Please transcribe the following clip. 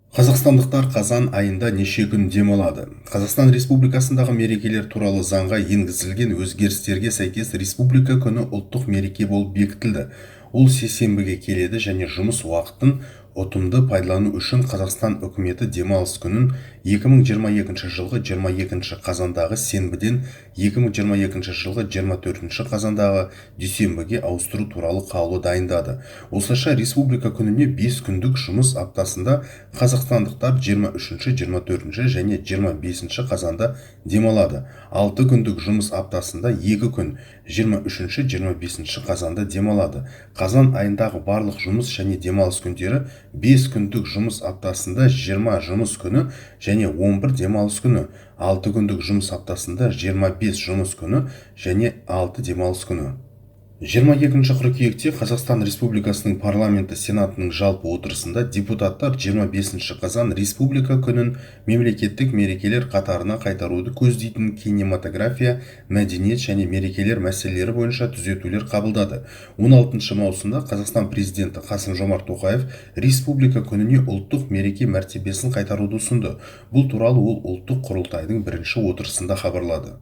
Қазақстандықтар қазан айында неше күн демалады? Қазақстан Республикасындағы мерекелер туралы заңға енгізілген өзгерістерге сәйкес, Республика күні ұлттық мереке болып бекітілді. Ол сейсенбіге келеді және жұмыс уақытын ұтымды пайдалану үшін Қазақстан үкіметі демалыс күнін 2022 жылғы 22 қазандағы сенбіден 2022 жылғы 24 қазандағы дүйсенбіге ауыстыру туралы қаулы дайындады. Осылайша, Республика күніне 5 күндік жұмыс аптасында қазақстандықтар 23, 24 және 25 қазанда демалады. 6 күндік жұмыс аптасында 2 күн, 23, 25 қазанда демалады. Қазан айындағы барлық жұмыс және демалыс күндері: 5 күндік жұмыс аптасында 20 жұмыс күні және 11 демалыс күні, 6 күндік жұмыс аптасында 25 жұмыс күні және 6 демалыс күні. 22 қыркүйекте Қазақстан Республикасының Парламенті Сенатының жалпы отырысында депутаттар 25 қазан Республика күнін мемлекеттік мерекелер қатарына қайтаруды көздейтін кинематография, мәдениет және мерекелер мәселелері бойынша түзетулер қабылдады. 16 маусымда Қазақстан президенті Қасым-Жомарт Тоқаев Республика күніне ұлттық мереке мәртебесін қайтаруды ұсынды. Бұл туралы ол Ұлттық құрылтайдың бірінші отырысында хабарлады.